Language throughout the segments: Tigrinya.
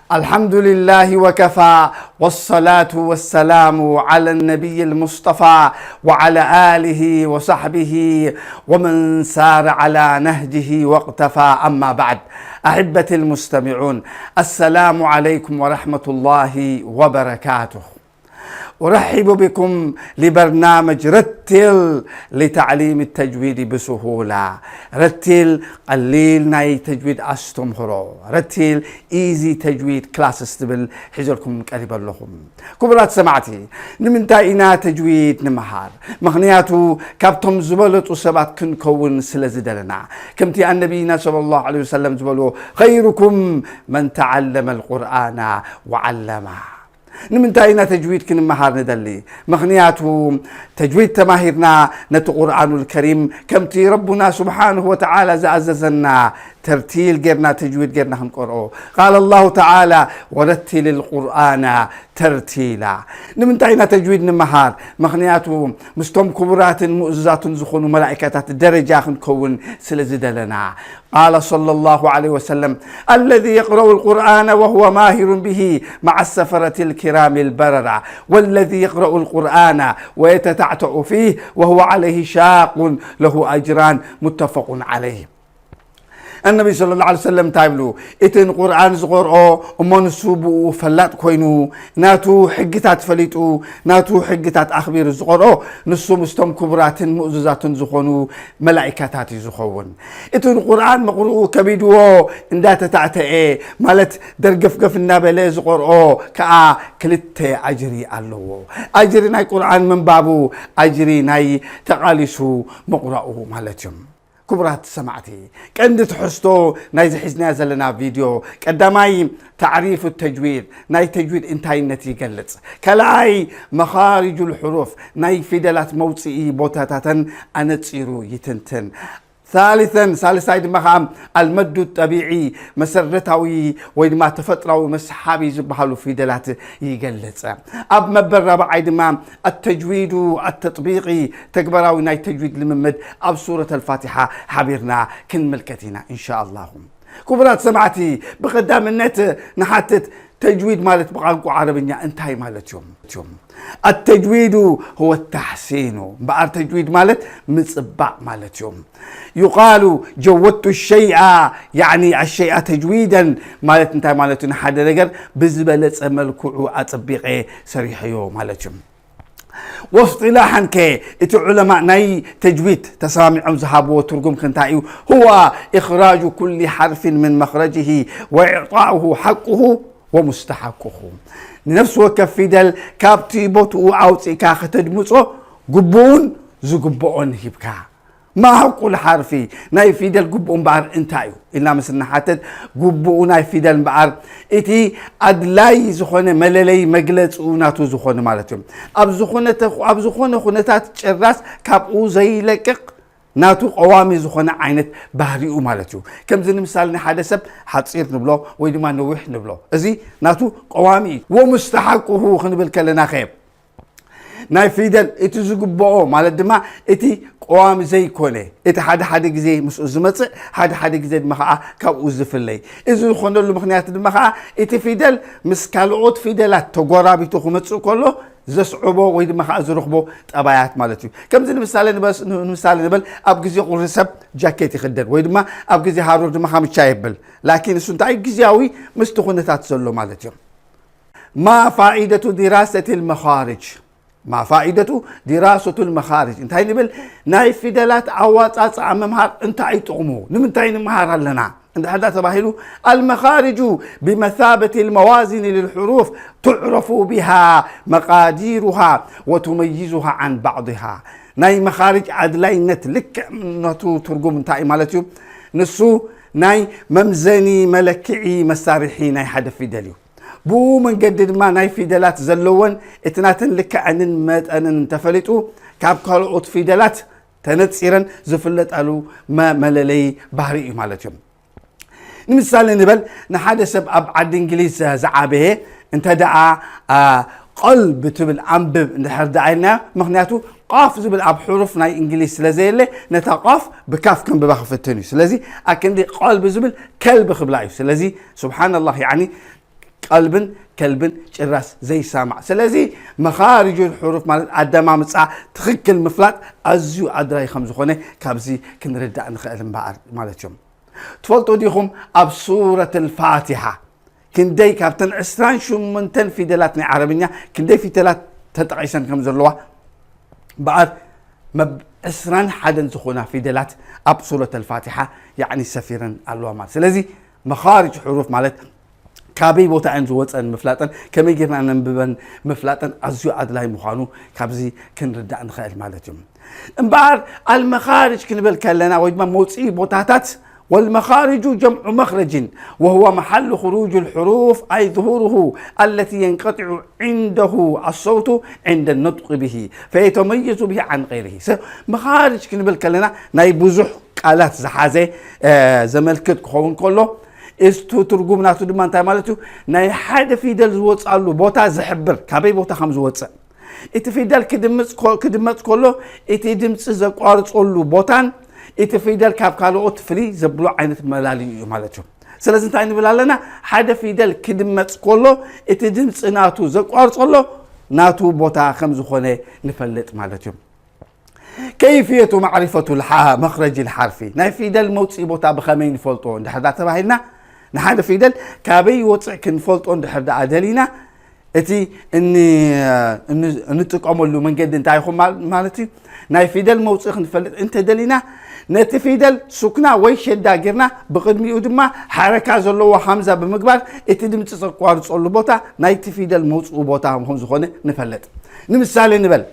الحمد لله وكفى، والصلاة والسلام على النبي المصطفى وعلى آله وصحبه ومن سار على نهجه واقتفى، أما بعد. أحبتي المستمعون، السلام عليكم ورحمة الله وبركاته. أرحب بكم لبرنامج رتل لتعليم التجويد بسهولة. رتل ቀሊል ናይ ተጅዊድ ኣስተምህሮ፣ ረቲል ኢዚ ተጅዊድ ክላስስ ትብል ሒዘልኩም ቀሪበ ኣለኹ። ክቡራት ሰማዕቲ፣ ንምንታይ ኢና ተጅዊድ ንምሃር? ምኽንያቱ ካብቶም ዝበለጹ ሰባት ክንከውን ስለ ዝደለና። ከምቲ ኣነቢይና ሰለላሁ ዐለይሂ ወሰለም ዝበልዎ፣ خيركم من تعلم القرآن وعلمه። ንምንታይ ኢና ተጅዊድ ክንመሃር ንደሊ? ምኽንያቱ ተጅዊድ ተማሂርና ነቲ ቁርኣኑል ከሪም ከምቲ ረቡና ስብሓንሁ ወተዓላ ዝኣዘዘና ተርቲል ጌርና፣ ተጅዊድ ጌርና ክንቀርኦ። قال الله تعالى ورتل القرآن ترتيلا። ንምንታይ ኢና ተጅዊድ ንምሃር? ምኽንያቱ ምስቶም ክቡራትን ምእዙዛትን ዝኾኑ መላኢካታት ደረጃ ክንከውን ስለ ዝደለና። قال صلى الله عليه وسلم: الذي يقرأ القرآن وهو ماهر به مع السفرة الكرام البررة، والذي يقرأ القرآن ويتتعتع فيه وهو عليه شاق له أجران، متفق عليه. النبي صلى الله عليه وسلم እንታይ ይብሉ? እቲ ንቁርኣን ዝቐርኦ እሞ ንሱ ብኡ ፈላጥ ኮይኑ፣ ናቱ ሕግታት ፈሊጡ፣ ናቱ ሕግታት ኣኽቢሩ ዝቐርኦ፣ ንሱ ምስቶም ክቡራትን ምእዙዛትን ዝኾኑ መላኢካታት እዩ ዝኸውን። እቲ ንቁርኣን መቕርኡ ከቢድዎ እንዳተታዕተኤ፣ ማለት ደርገፍገፍ እናበለ ዝቐርኦ ከኣ ክልተ ኣጅሪ ኣለዎ። ኣጅሪ ናይ ቁርኣን ምንባቡ፣ ኣጅሪ ናይ ተቓሊሱ ምቕራኡ ማለት እዩ። ክቡራት ሰማዕቲ፣ ቀንዲ ትሕዝቶ ናይዚ ሒዝናዮ ዘለና ቪድዮ፣ ቀዳማይ ታዕሪፍ ተጅዊድ፣ ናይ ተጅዊድ እንታይነት ይገልጽ። ካልኣይ መኻሪጁል ሕሩፍ፣ ናይ ፊደላት መውፅኢ ቦታታተን ኣነጺሩ ይትንትን። ثالثا፣ ሳልሳይ ድማ ኸዓ ኣልመዱ ጠቢዒ፣ መሰረታዊ ወይ ድማ ተፈጥራዊ መስሓቢ ዝበሃሉ ፊደላት ይገልጽ። ኣብ መበል ራብዓይ ድማ ኣተጅዊዱ ኣተጥቢቒ፣ ተግባራዊ ናይ ተጅዊድ ልምምድ ኣብ ሱረት ኣልፋቲሓ ሓቢርና ክንምልከት ኢና ኢንሻኣላሁ። ክቡራት ሰማዕቲ፣ ብቐዳምነት ንሓትት፣ ተጅዊድ ማለት ብቋንቋ ዓረብኛ እንታይ ማለት እዩ? ኣተጅዊዱ ሁወ ታሕሲኑ፣ እምበኣር ተጅዊድ ማለት ምጽባቕ ማለት እዩ። ዩቃሉ ጀወድቱ ሸይኣ፣ ያዕኒ ኣሸይኣ ተጅዊደን ማለት እንታይ ማለት እዩ? ንሓደ ነገር ብዝበለጸ መልክዑ ኣጸቢቐ ሰሪሐዮ ማለት እዩ። ወእስጢላሓን ከ እቲ ዑለማእ ናይ ተጅዊድ ተሰማሚዖም ዝሃብዎ ትርጉም ከ እንታይ እዩ? ሁወ ኢኽራጁ ኩሊ ሓርፊን ምን መኽረጅሂ ወኢዕጣኡሁ ሓቁሁ ወሙስተሓቁሁ። ንነፍሲ ወከፍ ፊደል ካብቲ ቦትኡ ኣውፂእካ ከተድምፆ ግቡኡን ዝግብኦን ሂብካ። ማ ሓቁል ሓርፊ፣ ናይ ፊደል ግቡኡ እምበኣር እንታይ እዩ ኢልና ምስ ንሓትት፣ ግቡኡ ናይ ፊደል እምበኣር እቲ ኣድላይ ዝኾነ መለለይ መግለፂኡ ናቱ ዝኾነ ማለት እዩ። ኣብ ዝኾነ ተኹ-፣ ኣብ ዝኾነ ኩነታት ጭራስ ካብኡ ዘይለቅቕ ናቱ ቀዋሚ ዝኾነ ዓይነት ባህሪኡ ማለት እዩ። ከምዚ ንምሳሌ ንሓደ ሰብ ሓፂር ንብሎ ወይ ድማ ነዊሕ ንብሎ። እዚ ናቱ ቀዋሚ እዩ። ወሙስተሓቅሁ ክንብል ከለና ኸ ናይ ፊደል እቲ ዝግብኦ ማለት ድማ እቲ ቀዋሚ ዘይኮነ፣ እቲ ሓደ ሓደ ግዜ ምስኡ ዝመጽእ፣ ሓደ ሓደ ግዜ ድማ ኸዓ ካብኡ ዝፍለይ። እዚ ዝኾነሉ ምኽንያት ድማ ኸዓ እቲ ፊደል ምስ ካልኦት ፊደላት ተጎራቢቱ ክመጽእ ከሎ ዘስዕቦ ወይ ድማ ኸዓ ዝረኽቦ ጠባያት ማለት እዩ። ከምዚ ንምሳሌ ንበስ-፣ ንምሳሌ ንበል ኣብ ግዜ ቁሪ ሰብ ጃኬት ይኽደን ወይ ድማ ኣብ ግዜ ሃሩር ድማ ካምቻ የብል። ላኪን እሱ እንታይ ግዜያዊ ምስቲ ኩነታት ዘሎ ማለት እዩ። ማ ፋኢደቱ ዲራሰት ልመኻርጅ፣ ማ ፋኢደቱ ዲራሰቱ ልመኻርጅ፣ እንታይ ንብል? ናይ ፊደላት ኣዋፃፅኣ ምምሃር እንታይ እዩ ጥቕሙ? ንምንታይ ንምሃር ኣለና? እንድሕር ዳ ተባሂሉ፣ ኣልመኻርጁ ብመሳበት ልመዋዚን ልልሕሩፍ ትዕረፉ ቢሃ መቃዲሩሃ ወቱመይዙሃ ዓን ባዕድሃ። ናይ መኻርጅ ኣድላይነት ልክዕ ነቱ ትርጉም እንታይ እዩ ማለት እዩ? ንሱ ናይ መምዘኒ መለክዒ መሳርሒ ናይ ሓደ ፊደል እዩ። ብኡ መንገዲ ድማ ናይ ፊደላት ዘለወን እቲ ናተን ልክዐንን መጠንን እንተፈሊጡ፣ ካብ ካልኦት ፊደላት ተነጺረን ዝፍለጣሉ መ-፣ መለለዪ ባህሪ እዩ ማለት እዩ። ንምሳሌ ንበል፣ ንሓደ ሰብ ኣብ ዓዲ እንግሊዝ ዝዓበየ እንተ ደኣ፣ አ፣ ቀልብ ትብል ኣንብብ እንድሕር ደኣ ኢልናዮ፣ ምኽንያቱ ቃፍ ዝብል ኣብ ሕሩፍ ናይ እንግሊዝ ስለ ዘየለ፣ ነታ ቃፍ ብካፍ ከንብባ ክፍትን እዩ። ስለዚ ኣክንዲ ቀልብ ዝብል ከልቢ ክብላ እዩ። ስለዚ ሱብሓነላህ፣ ያዕኒ ቀልብን ከልብን ጭራስ ዘይሳማዕ። ስለዚ መኻርጁል ሕሩፍ ማለት ኣደማምፃ ትኽክል ምፍላጥ ኣዝዩ ኣድላይ ከም ዝኾነ ካብዚ ክንርዳእ ንኽእል እምበኣር ማለት እዮም። ትፈልጡ ዲኹም ኣብ ሱረት ልፋቲሓ ክንደይ ካብተን ዕስራን ሸሞንተን ፊደላት ናይ ዓረብኛ ክንደይ ፊደላት ተጠቒሰን ከም ዘለዋ? በኣር መብ ዕስራን ሓደን ዝኾና ፊደላት ኣብ ሱረት ኣልፋቲሓ ያዕኒ ሰፊረን ኣለዋ ማለት። ስለዚ መኻርጅ ሕሩፍ ማለት ካበይ ቦታ እየን ዝወፀን ምፍላጠን ከመይ ጌርና ነንብበን ምፍላጠን ኣዝዩ ኣድላይ ምዃኑ ካብዚ ክንርዳእ ንኽእል ማለት እዩ። እምበኣር ኣልመኻርጅ ክንብል ከለና ወይ ድማ መውፅኢ ቦታታት والمخارج جمع مخرج وهو محل خروج الحروف أي ظهوره التي ينقطع عنده الصوت عند النطق به فيتميز به عن غيره. መኻርጅ ክንብል ከለና ናይ ብዙሕ ቃላት ዝሓዘ ዘመልክት ክኸውን ከሎ እቱ ትርጉም ናቱ ድማ እንታይ ማለት እዩ? ናይ ሓደ ፊደል ዝወፅኣሉ ቦታ ዝሕብር ካበይ ቦታ ከም ዝወፅእ እቲ ፊደል ክድመፅ ከሎ እቲ ድምፂ ዘቋርፀሉ ቦታን እቲ ፊደል ካብ ካልኦት ፍልይ ዘብሎ ዓይነት መላለዩ እዩ ማለት እዩ። ስለዚ እንታይ ንብል ኣለና? ሓደ ፊደል ክድመፅ ከሎ እቲ ድምፂ ናቱ ዘቋርፀሎ ናቱ ቦታ ከም ዝኾነ ንፈልጥ ማለት እዩ። كيفية معرفة الح- مخرج الحرف ናይ ፊደል መውፅኢ ቦታ ብኸመይ ንፈልጦ እንድሕር ዳ ተባሂልና ንሓደ ፊደል ካበይ ይወፅእ ክንፈልጦ እንድሕር ደኣ ደሊና እቲ እን- እን- እንጥቀመሉ መንገዲ እንታይ ይኹን ማል- ማለት እዩ? ናይ ፊደል መውፅኢ ክንፈልጥ እንተደሊና ነቲ ፊደል ሱክና ወይ ሸዳ ጌርና ብቕድሚኡ ድማ ሓረካ ዘለዎ ሃምዛ ብምግባር እቲ ድምፂ ዘቋርፀሉ ቦታ ናይቲ ፊደል መውፅኡ ቦታ ከም ዝኾነ ንፈልጥ። ንምሳሌ ንበል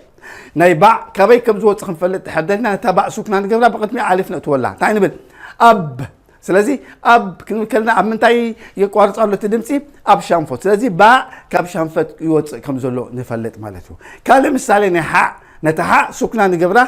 ናይ ባዕ ካበይ ከም ዝወፅእ ክንፈልጥ ድሕር ደሊና ነታ ባዕ ሱክና ንገብራ ብቕድሚ ኣሊፍ ነእትወላ እንታይ ንብል? ኣብ ስለዚ ኣብ ክንብል ከለና ኣብ ምንታይ የቋርፃሉ እቲ ድምፂ? ኣብ ሻንፎት። ስለዚ ባዕ ካብ ሻንፈት ይወፅእ ከም ዘሎ ንፈልጥ ማለት እዩ። ካልእ ምሳሌ ናይ ሓዕ ነታ ሓዕ ሱክና ንገብራ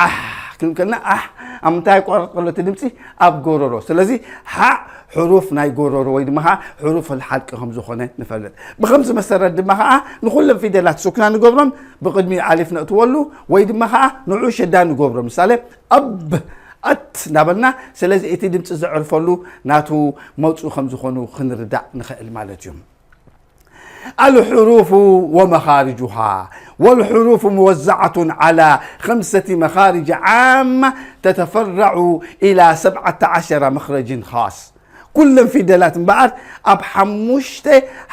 ኣሕ ክንብል ከለና ኣሕ ኣብ ምንታይ የቋርፃሉ እቲ ድምፂ? ኣብ ጎረሮ። ስለዚ ሓዕ ሕሩፍ ናይ ጎረሮ ወይ ድማ ከዓ ሕሩፍ ልሓልቂ ከም ዝኾነ ንፈልጥ። ብከምዚ መሰረት ድማ ከዓ ንኩሎም ፊደላት ሱክና ንገብሮም ብቅድሚ ኣሊፍ ነእትወሉ ወይ ድማ ከዓ ንዑ ሸዳ ንገብሮ። ምሳሌ ኣብ ኣት እናበልና ስለዚ እቲ ድምፂ ዘዕርፈሉ ናቱ መውፅኡ ከም ዝኾኑ ክንርዳእ ንኽእል ማለት እዩ። الحروف ومخارجها والحروف موزعة على خمسة مخارج عامة تتفرع إلى سبعة عشر مخرج خاص ኩለን ፊደላት እምበኣር ኣብ ሓሙሽተ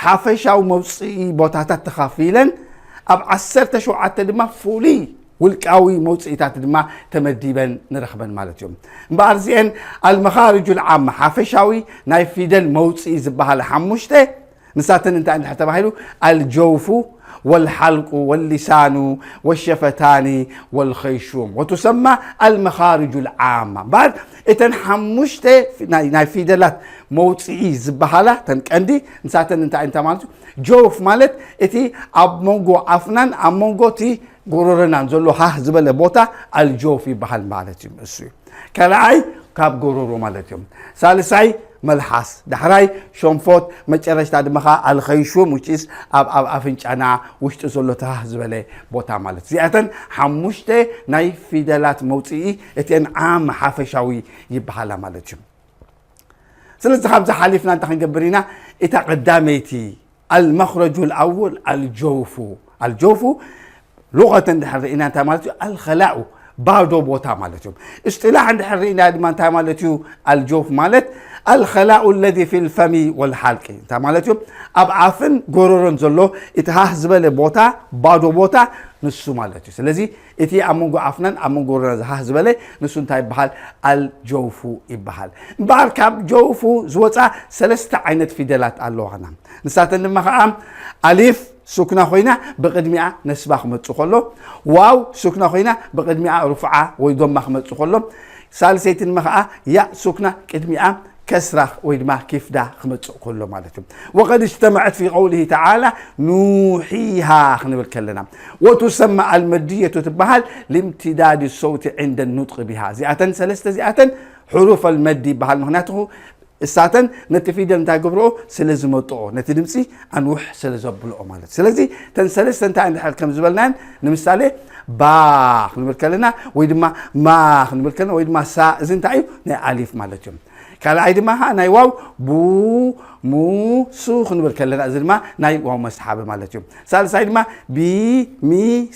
ሓፈሻዊ መውፅኢ ቦታታት ተኻፊለን ኣብ ዓሰርተ ሸውዓተ ድማ ፍሉይ ውልቃዊ መውፅኢታት ድማ ተመዲበን ንረኽበን ማለት እዮም። እምበኣር እዚአን ኣልመኻርጁ ልዓማ ሓፈሻዊ ናይ ፊደል መውፅኢ ዝበሃለ ሓሙሽተ ንሳተን እንታይ እንድሕር ተባሂሉ ኣልጀውፉ والحلق واللسان والشفتان والخيشوم وتسمى المخارج العامة እምበኣር እተን ሓሙሽተ ናይ ፊደላት መውፅኢ ዝበሃላ ተን ቀንዲ ንሳተን እንታይ እንታይ ማለት እዩ? ጀውፍ ማለት እቲ ኣብ መንጎ ኣፍናን ኣብ መንጎ እቲ ጎሮሮናን ዘሎ ሃህ ዝበለ ቦታ ኣልጀውፍ ይበሃል ማለት እዩ። እሱ እዩ ካልኣይ ካብ ጎሮሮ ማለት እዮም። ሳልሳይ መልሓስ፣ ዳሕራይ ሸንፎት፣ መጨረሽታ ድማ ከዓ ኣልኸይሹም ውጭስ ኣብ ኣብ ኣፍንጫና ውሽጢ ዘሎ ተሃህ ዝበለ ቦታ ማለት እዚኣተን ሓሙሽተ ናይ ፊደላት መውፅኢ እቲአን ዓም ሓፈሻዊ ይበሃላ ማለት እዩ። ስለዚ ካብዚ ሓሊፍና እንታይ ክንገብር ኢና? እታ ቀዳመይቲ المخرج الأول الجوف الجوف ሉቀት እንድሕር ርኢና እንታይ ማለት እዩ? ኣልኸላኡ ባዶ ቦታ ማለት እዩ። እስጢላሕ እንድሕር ርኢና ድማ እንታይ ማለት እዩ? ኣልጆፍ ማለት ኣልኸላኡ ለዚ ፊል ፈሚ ወልሓልቂ እንታይ ማለት እዩ? ኣብ ኣፍን ጎረሮን ዘሎ እቲ ሃህ ዝበለ ቦታ ባዶ ቦታ ንሱ ማለት እዩ። ስለዚ እቲ ኣብ መንጎ ኣፍናን ኣብ መንጎ ጎረሮና ዝሃህ ዝበለ ንሱ እንታይ ይበሃል? ኣልጀውፉ ይበሃል። እምበኣር ካብ ጀውፉ ዝወፃ ሰለስተ ዓይነት ፊደላት ኣለዋና። ንሳተን ድማ ከዓ ኣሊፍ ሱክና ኮይና ብቕድሚኣ ነስባ ክመፅእ ከሎ ዋው ሱክና ኮይና ብቕድሚኣ ሩፍዓ ወይ ዶማ ክመፅእ ከሎ ሳልሰይቲ ድማ ከዓ ያእ ሱክና ቅድሚኣ ከስራ ወይ ድማ ኪፍዳ ክመፅእ ከሎ ማለት እዩ። وقد اجتمعت في قوله تعالى نوحيها ክንብል ከለና وتسمى المدية ትበሃል لامتداد الصوت عند النطق بها እዚኣተን ሰለስተ እዚኣተን حروف المد ይበሃል ምክንያቱ እሳተን ነቲ ፊደል እንታይ ገብርኦ ስለ ዝመጥኦ ነቲ ድምፂ ኣንውሕ ስለ ዘብልኦ ማለት እዩ። ስለዚ ተን ሰለስተ እንታይ እንድሕር ከም ዝበልናየን ንምሳሌ ባ ክንብል ከለና ወይ ድማ ማ ክንብል ከለና ወይ ድማ ሳ እዚ እንታይ እዩ ናይ ኣሊፍ ማለት እዩ። ካልኣይ ድማ ከዓ ናይ ዋው ቡ ሙ ሱ ክንብል ከለና፣ እዚ ድማ ናይ ዋው መስሓቢ ማለት እዩ። ሳልሳይ ድማ ቢ ሚ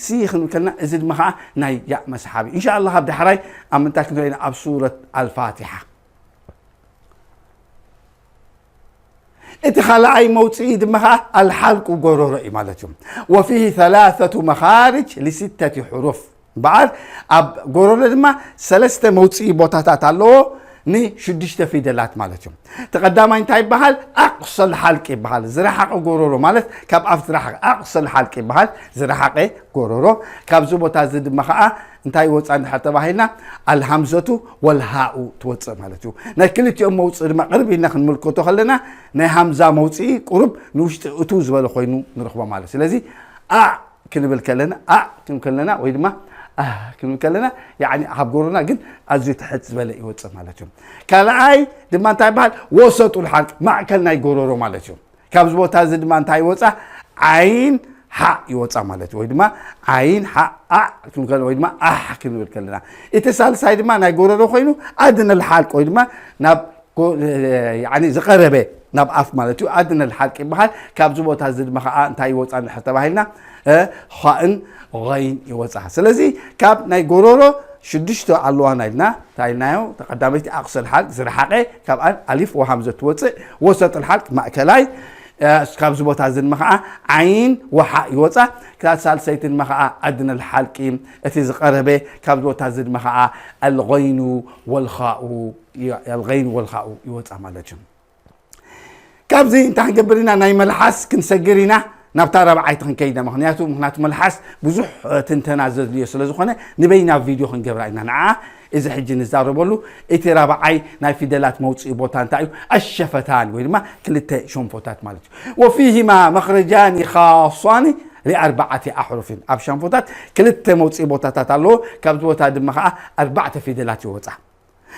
ሲ ክንብል ከለና፣ እዚ ድማ ከዓ ናይ ያእ መስሓቢ። እንሻ ኣላህ ኣብ ዳሕራይ ኣብ ምንታይ ክንሪኦ ኢና? ኣብ ሱረት ኣልፋቲሓ። እቲ ካልኣይ መውፅኢ ድማ ከዓ ኣልሓልቁ ጎሮሮ እዩ ማለት እዩ። ወፊህ ثلاثة مخارج لستة حروف እምበኣር ኣብ ጎሮሮ ድማ ሰለስተ መውፅኢ ቦታታት ኣለዎ ንሽዱሽተ ፊደላት ማለት እዩ። እቲ ቀዳማይ እንታይ ይበሃል? ኣቕሰል ሓልቅ ይበሃል። ዝረሓቐ ጎሮሮ ማለት ካብ ኣፍ ዝረሓቐ ኣቕሰል ሓልቅ ይበሃል። ዝረሓቐ ጎሮሮ። ካብዚ ቦታ እዚ ድማ ከዓ እንታይ ይወፃ እንድሕር ተባሂልና ኣልሃምዘቱ ወልሃኡ ትወፅእ ማለት እዩ። ናይ ክልቲኦም መውፅኢ ድማ ቅርብ ኢልና ክንምልከቶ ከለና ናይ ሃምዛ መውፅኢ ቁሩብ ንውሽጢ እቱ ዝበለ ኮይኑ ንረኽቦ ማለት እዩ። ስለዚ ኣ ክንብል ከለና ኣ ክንብል ከለና ወይ ድማ ኣ ክንብል ከለና ያኒ ኣብ ጎሮና ግን ኣዝዩ ትሕት ዝበለ ይወፅእ ማለት እዩ። ካልኣይ ድማ እንታይ ይበሃል? ወሰጡል ሓልቅ ማእከል ናይ ጎሮሮ ማለት እዩ። ካብዚ ቦታ እዚ ድማ እንታይ ይወፃ? ዓይን ሓ ይወፃ ማለት እዩ። ወይ ድማ ዓይን ሓ ኣ ክንብል ከለና ወይ ድማ ኣሕ ክንብል ከለና፣ እቲ ሳልሳይ ድማ ናይ ጎሮሮ ኮይኑ ኣድነል ሓልቅ ወይ ድማ ናብ ጎ- ያኒ ዝቐረበ ናብ ኣፍ ማለት እዩ። ኣድነል ሓልቅ ይበሃል። ካብዚ ቦታ እዚ ድማ ከዓ እንታይ ይወፃ እንድሕር ተባሂልና እ፣ ኻእን ገይን ይወፃ። ስለዚ ካብ ናይ ጎሮሮ ሽዱሽተ ኣለዋና ኢልና እንታይ ኢልናዮ? ተቐዳመይቲ ኣቕሰል ሓልቅ ዝረሓቐ፣ ካብኣን ኣሊፍ ወሃምዘ ትወፅእ፣ ወሰጥል ሓልቅ ማእከላይ፣ እ፣ ካብዚ ቦታ እዚ ድማ ከዓ ዓይን ወሓእ ይወፃ። ክታት ሳልሰይቲ ድማ ከዓ ኣድነል ሓልቂ እቲ ዝቐረበ፣ ካብዚ ቦታ እዚ ድማ ከዓ ኣልገይኑ ወልኻኡ፣ ኣልገይኑ ወልኻኡ ይወፃ ማለት እዩ። ካብዚ እንታይ ክንገብር ኢና? ናይ መልሓስ ክንሰግር ኢና፣ ናብታ ራብዓይቲ ክንከይድ ኢና። ምኽንያቱ ምኽንያቱ መልሓስ ብዙሕ እ፣ ትንተና ዘድልዮ ስለ ዝኾነ ንበይና ቪድዮ ክንገብራ ኢና። ንዓ እዚ ሕጂ ንዛረበሉ እቲ ራብዓይ ናይ ፊደላት መውፅኢ ቦታ እንታይ እዩ? ኣሸፈታኒ ወይ ድማ ክልተ ሸንፎታት ማለት እዩ። ወፊሂማ መኽረጃኒ ኻሷኒ ሊኣርባዓቲ ኣሕሩፊን፣ ኣብ ሸንፎታት ክልተ መውፅኢ ቦታታት ኣለዎ። ካብዚ ቦታ ድማ ከዓ ኣርባዕተ ፊደላት ይወፃ።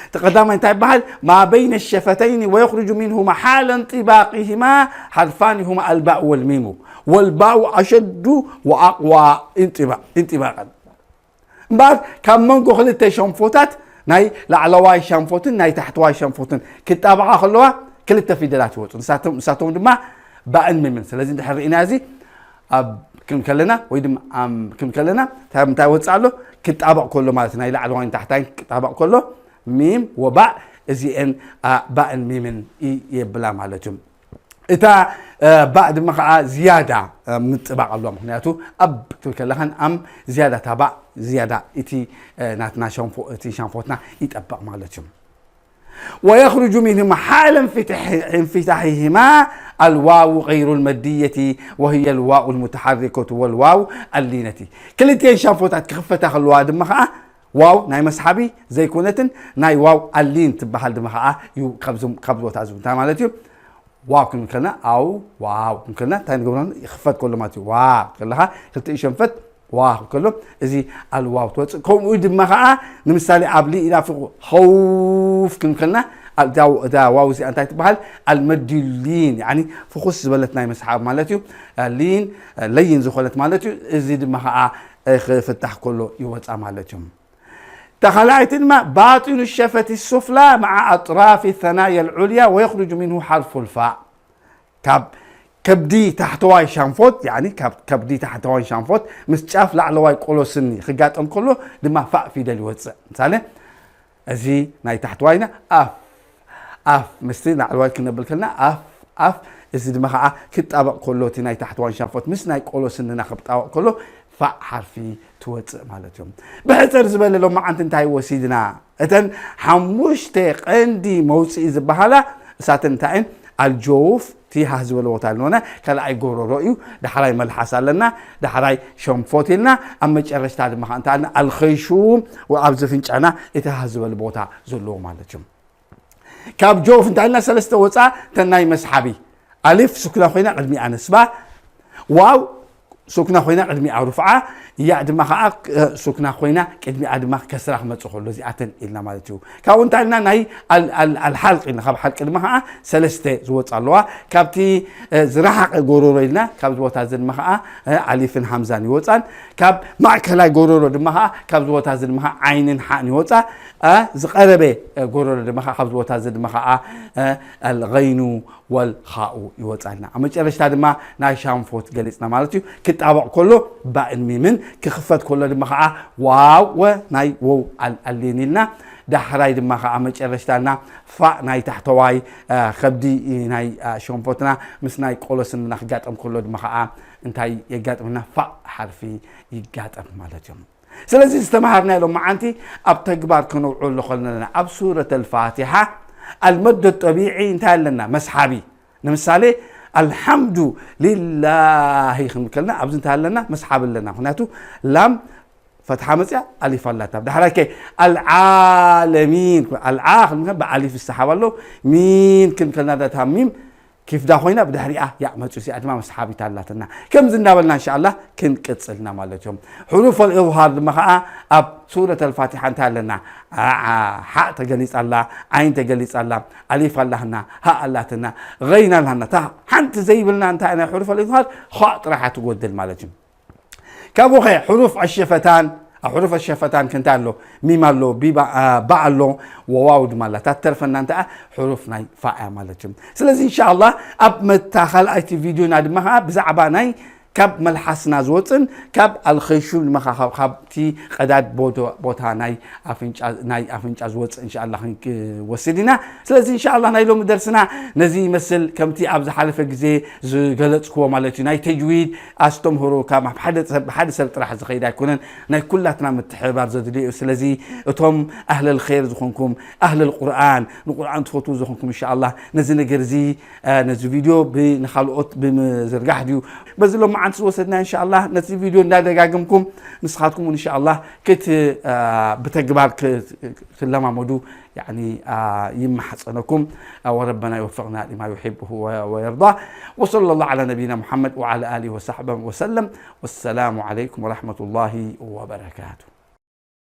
እቲ ቀዳማይ እንታይ ይበሃል? ማ በይነ ሸፈተይኒ ወየኽርጁ ሚንሁማ ሓለ እንጢባቂሂማ ሓርፋኒ ሁማ ኣልባእ ወልሚሙ ወልባኡ ኣሸዱ ወኣቕዋ እንጢባቀን። እምበኣር ካብ መንጎ ክልተ ሸንፎታት ናይ ላዕለዋይ ሸንፎትን ናይ ታሕተዋይ ሸንፎትን ክጣበቓ ከለዋ ክልተ ፊደላት ይወፁ። ንሳቶም ንሳቶም ድማ ባእን ሚምን። ስለዚ እንድሕር ርኢና እዚ ኣብ ክንከለና ወይ ድማ ኣም ክንከለና እንታይ እንታይ ወፅእ ኣሎ? ክጣበቕ ከሎ ማለት ናይ ላዕለዋይን ታሕታይን ክጣበቕ ከሎ ሚም ወባእ እዚአን ኣ፣ ባእን ሚምን ኢ የብላ ማለት እዩ። እታ እ፣ ባእ ድማ ከዓ ዝያዳ እ፣ ምጥባቕ ኣለዋ። ምክንያቱ ኣብ ክትብል ከለኻን ኣም ዝያዳ እታ ባእ ዝያዳ እቲ እ፣ ናትና ሸንፎ እቲ ሸንፎትና ይጠበቕ ማለት እዩ። ويخرج منهما حال انفتح- انفتاحهما الواو غير المدية وهي الواو المتحركة والواو اللينة። ክልቲኤን ሻንፎታት ክኽፈታ ከለዋ ድማ ከዓ ዋው ናይ መስሓቢ ዘይኮነትን ናይ ዋው ኣሊን ትበሃል ድማ ከዓ እዩ ካብዞም ካብ ቦታ እዚ እንታይ ማለት እዩ። ዋው ክንብል ከለና ኣው ዋው ክንብል ከለና እንታይ ንገብሮ? ይኽፈት ከሎ ማለት እዩ። ዋ ከለኻ ክልተ ሸንፈት ዋ ከሎ እዚ ኣልዋው ትወፅእ። ከምኡ ድማ ከዓ ንምሳሌ ኣብ ሊኢላ ፍቑ ኸውፍ ክንብል ከለና እዛ ዋው እዚኣ እንታይ ትበሃል? ኣልመዲ ሊን ያኒ ፍኹስ ዝበለት ናይ መስሓብ ማለት እዩ። ሊን ለይን ዝኾነት ማለት እዩ። እዚ ድማ ከዓ ክፍታሕ ከሎ ይወፃ ማለት እዩ። ተኻልኣይቲ ድማ ባጢኑ ሸፈቲ ሱፍላ መዓ ኣጥራፊ ሰናያ ልዑልያ ወየኽርጁ ሚንሁ ሓርፉ ልፋእ። ካብ ከብዲ ታሕተዋይ ሻንፎት ያኒ ካብ ከብዲ ታሕተዋይ ሻንፎት ምስ ጫፍ ላዕለዋይ ቆሎ ስኒ ክጋጠም ከሎ ድማ ፋእ ፊደል ይወፅእ። ምሳሌ እዚ ናይ ታሕተዋይና ኣፍ ኣፍ ምስቲ ላዕለዋይ ክነብል ከልና ኣፍ ኣፍ እዚ ድማ ከዓ ክጣበቕ ከሎ እቲ ናይ ታሕተዋይ ሻንፎት ምስ ናይ ቆሎ ስንና ክጣበቕ ከሎ ፋእ ሓርፊ ትወፅእ ማለት እዩ። ብሕፅር ዝበለ ሎማዓንቲ እንታይ ወሲድና? እተን ሓሙሽተ ቀንዲ መውፅኢ ዝበሃላ እሳተን እንታይ እየን? ኣልጆውፍ እቲ ሃህ ዝበለ ቦታ ኣለና ካልኣይ ጎሮሮ እዩ። ዳሕራይ መልሓስ ኣለና፣ ዳሕራይ ሸንፎት ኢልና፣ ኣብ መጨረሽታ ድማ ከ እንታይ ኣለና? ኣልኸይሹም ኣብ ዝፍንጫና እቲ ሃህ ዝበለ ቦታ ዘለዎ ማለት እዩ። ካብ ጆውፍ እንታይ ኢልና ሰለስተ ወፃ? ተናይ መስሓቢ ኣሊፍ ስኩና ኮይና ቅድሚኣ ነስባ ዋው ሱክና ኮይና ቅድሚኣ ሩፍዓ፣ ያእ ድማ ከዓ እ፣ ሱክና ኮይና ቅድሚኣ ድማ ከስራ ክመፅእ ከሎ እዚኣተን ኢልና ማለት እዩ። ካብኡ እንታይ ኢልና? ናይ ኣል- ኣል- ኣልሓልቅ ኢልና፣ ካብ ሓልቅ ድማ ከዓ ሰለስተ ዝወፃ ኣለዋ። ካብቲ እ፣ ዝረሓቀ ጎሮሮ ኢልና ካብዚ ቦታ እዚ ድማ ከዓ እ፣ ኣሊፍን ሃምዛን ይወፃን። ካብ ማእከላይ ጎሮሮ ድማ ከዓ ካብዚ ቦታ እዚ ድማ ከዓ ዓይንን ሓእን ይወፃ። እ፣ ዝቀረበ እ፣ ጎሮሮ ድማ ከዓ ካብዚ ቦታ እዚ ድማ ከዓ እ፣ ኣልገይኑ ወልኻኡ ይወፃልና። ኣብ መጨረሽታ ድማ ናይ ሻንፎት ገሊፅና ማለት እዩ። ክጣበቕ ከሎ ባእን ሚምን፣ ክኽፈት ከሎ ድማ ከዓ ዋው ወ ናይ ወው ኣልኣሊን ኢልና። ዳሕራይ ድማ ከዓ መጨረሽታና ፋእ ናይ ታሕተዋይ እ፣ ከብዲ ናይ እ፣ ሸንፎትና ምስ ናይ ቆሎ ስንና ክጋጠም ከሎ ድማ ከዓ እንታይ የጋጥምና? ፋእ ሓርፊ ይጋጠም ማለት እዮም። ስለዚ ዝተምሃርናዮ ሎመዓንቲ ኣብ ተግባር ከነውዕሎ ከለና ኣብ ሱረት ኣልፋቲሓ ኣልመዶ ጠቢዒ እንታይ ኣለና? መስሓቢ። ንምሳሌ ኣልሓምዱ ሊላሂ ክንብል ከለና ኣብዚ እንታይ ኣለና? መስሓቢ ኣለና። ምክንያቱ ላም ፈትሓ መፅያ ኣሊፍ ኣላታ። ብዳሕራይ ከ ኣልዓለሚን ኣልዓ ክንብል ከለና ብኣሊፍ ይሰሓብ ኣሎ። ሚን ክንብል ከለና ዳታ ሚም ኪፍዳ ኮይና ብድሕሪኣ ያእ መፅኡ እዚኣ ድማ መስሓቢት ኣላትና። ከምዚ እንዳበልና እንሻኣላ ክንቅፅልና ማለት እዮም። ሕሩፍ ኣልኢዝሃር ድማ ከዓ ኣብ ሱረት ኣልፋቲሓ እንታይ ኣለና? ሓእ ተገሊፃ ኣላ፣ ዓይን ተገሊፃ ኣላ፣ ኣሊፍ ኣላትና፣ ሃእ ኣላትና፣ ገይን ኣላትና። እታ ሓንቲ ዘይብልና እንታይ ናይ ሕሩፍ ኣልኢዝሃር ኻእ ጥራሓ ትጎድል ማለት እዩ። ካብኡ ኸ ሕሩፍ ኣሸፈታን ኣብ ሕሩፍ ኣሸፈታን ክንታ ኣሎ? ሚም ኣሎ፣ ቢባ- አ፣ ባ ኣሎ፣ ወዋው ድማ ኣላ። እታ ትተርፈና እንታ ሕሩፍ ናይ ፋእ እያ ማለት እዩ። ስለዚ እንሻኣላ ኣብ መታ ካልኣይቲ ቪድዮና ድማ ከዓ ብዛዕባ ናይ ካብ መልሓስና ዝወፅን ካብ ኣልኸይሹም ድማ ከዓ ካብ- ካብቲ ቀዳድ ቦዶ- ቦታ ናይ ኣፍንጫ ናይ ኣፍንጫ ዝወፅእ እንሻኣላ ክንወስድ ኢና። ስለዚ እንሻኣላ ናይ ሎሚ ደርስና ነዚ ይመስል። ከምቲ ኣብ ዝሓለፈ ግዜ ዝገለፅክዎ ማለት እዩ ናይ ተጅዊድ ኣስተምህሮ ካብ ሓደ ሰብ ሓደ ሰብ ጥራሕ ዝኸይድ ኣይኮነን፣ ናይ ኩላትና ምትሕብባር ዘድልዮ እዩ። ስለዚ እቶም ኣህለል ኸይር ዝኾንኩም ኣህለል ቁርኣን ንቁርኣን ትፈትዉ ዝኾንኩም እንሻኣላ ነዚ ነገር እዚ ነዚ ቪድዮ ንኻልኦት ብምዝርጋሕ ድዩ በዚ ሎመዓንቲ ዝወሰድና እንሻኣላ ነዚ ቪድዮ እንዳደጋግምኩም ንስኻትኩም እንሻኣላ ክት ብተግባር ክትለማመዱ يعني يمحصنكم وربنا يوفقنا لما يحبه ويرضاه. وصلى الله على نبينا محمد وعلى آله وصحبه وسلم. والسلام عليكم ورحمة الله وبركاته.